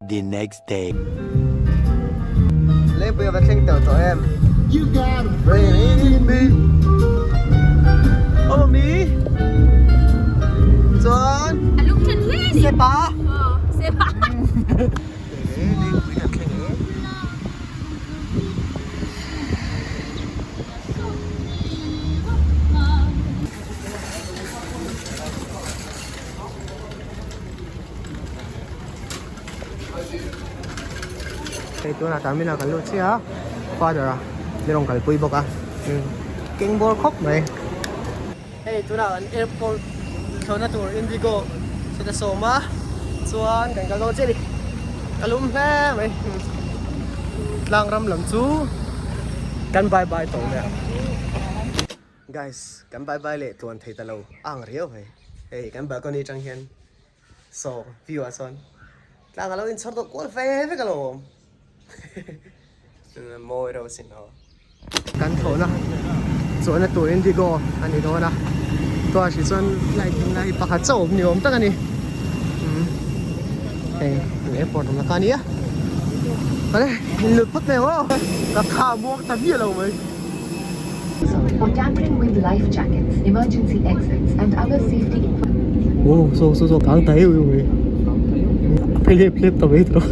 The next day. Lengpui a va thleng teuh tawh em? You got a friend in me. Awm mi? Chuan. A lung than hle ni. Sepa. Sepa. Lengpui kan thleng e. Hei tunah terminal kan lut chiah a father a ni rawn kalpui bawk a keng bawr khawp mai. Hei tunah kan airport thlawhna tur indigo seta sawm a chuan kan kal dawn chiah a ni ka lum hle mai tlang ram lam chu kan bye bye tawh mai a. Guys kan bye bye leh tluan thei ta lo a ang riau mai hei kan balcony atang hian saw view ah sawn tlang alo inchhawr deuh kual ve vek alo awm mawi reuh asin aw. Kan thlawhna chuahna tur indigo a ni dawn a chuan hrih chuan flight ding lai hi pakhat chauh awm ni awm tak a ni hei airport awmna kha a nia awle inlut phawt mai ang aw ka kha muang ta miah lo mai. For tampering with life jackets, emergency exits and other safety equipment. Oh, so so so kang tai ui ui. Philip philip ta mai tro.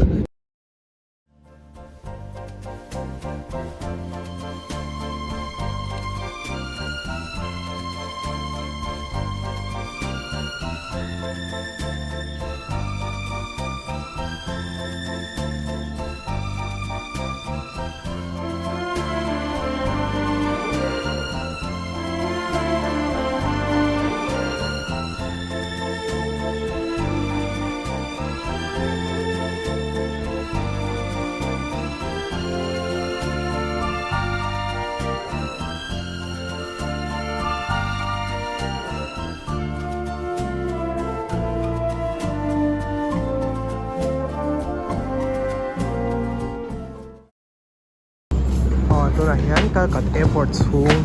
Aw tunah hian Calcutta airport chhung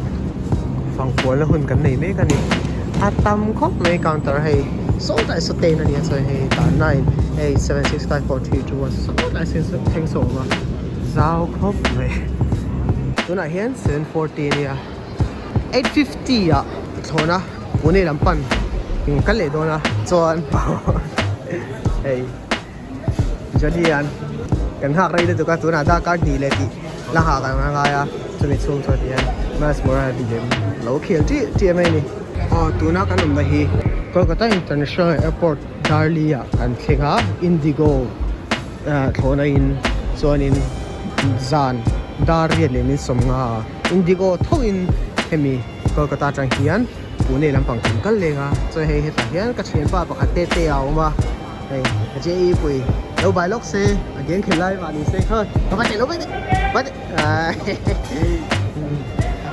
fangkualna hun kan nei mek a ni a tam khawp mai counter hei sawtlai saw ten a ni a chuan hei tah 9 8 7 6 5 4 3 2 1 sawtlai thleng saw a awm a zau khawp mai tunah hian 7:40 a nia 8:50 ah thlawhna Pune lam pan kal leh dawn a chuan hei. Johnny an kan nghak rei lutuk a tunah darkar hnih leh tih la nghah kan ngai a chumi chhung chuan tihian Miles Morales game lo khel tih tih em a ni. Aw tuna kan awmna hi Kolkata International Airport Darli ah kan thleng a Indigo thlawhna in chuanin zan dar riat leh min sawm nga a Indigo tho in hemi Kolkata atang hian Pune lampang kan kal leng a chuan hei hetah hian ka thianpa pakhat te te a awm a. Hei a JE pui lo bai lawk se a game khelh lai vah ni se khawi ka va teh lo vai teh vai teh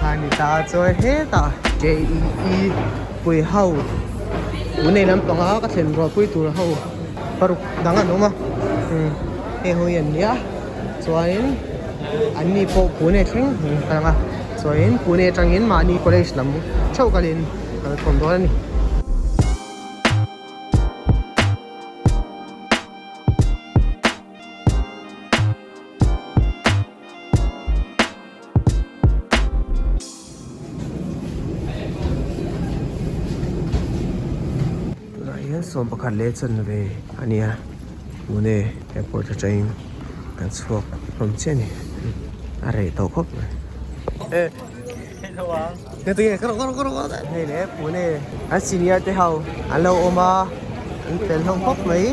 a ni ta chuan hetah JEE pui ho Pune lampanga ka thlen rual pui tur ho paruk dang an awm a heng ho hi an nia chuanin an ni pawh Pune thleng an kal ang a chuanin Pune atangin mahni college lam theuh kalin kal khawm dawn a ni. Tunah hian 11 leh chanve a ni a Pune airport atangin kan chhuak hlawm chiah a ni a reh tawh khawp mai. Hei le Pune an senior te ho an lo awm a an fel hlawm khawp mai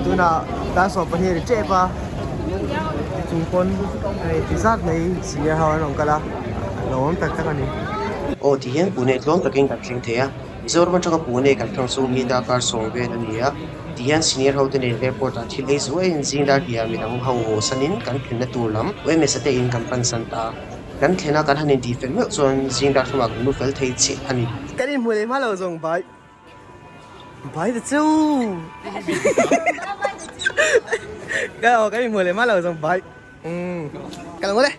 tunah dar 12 ri tep a chung pawn hei ti zat mai senior ho an rawn kal a an lo awm tak tak a ni. Aw ti hian Pune tluang takin kan thleng thei a Mizoram atanga Pune kan thleng chhung hi darkar sawm vel a ni a ti hian senior ho te nen airport ah thil ei zuai in zing dar hniah midang ho haw sanin kan thlenna tur lam UMS te in kan pan san ta. Kan thlen a kan han intih fel meuh chuan zing dar thumah kan lu fel thei chiah a ni. Kan inhmu leh hma lo zawng bai bai ta chu ka aw kan inhmu leh hma lo zawng bai umm ka lo ngaw le.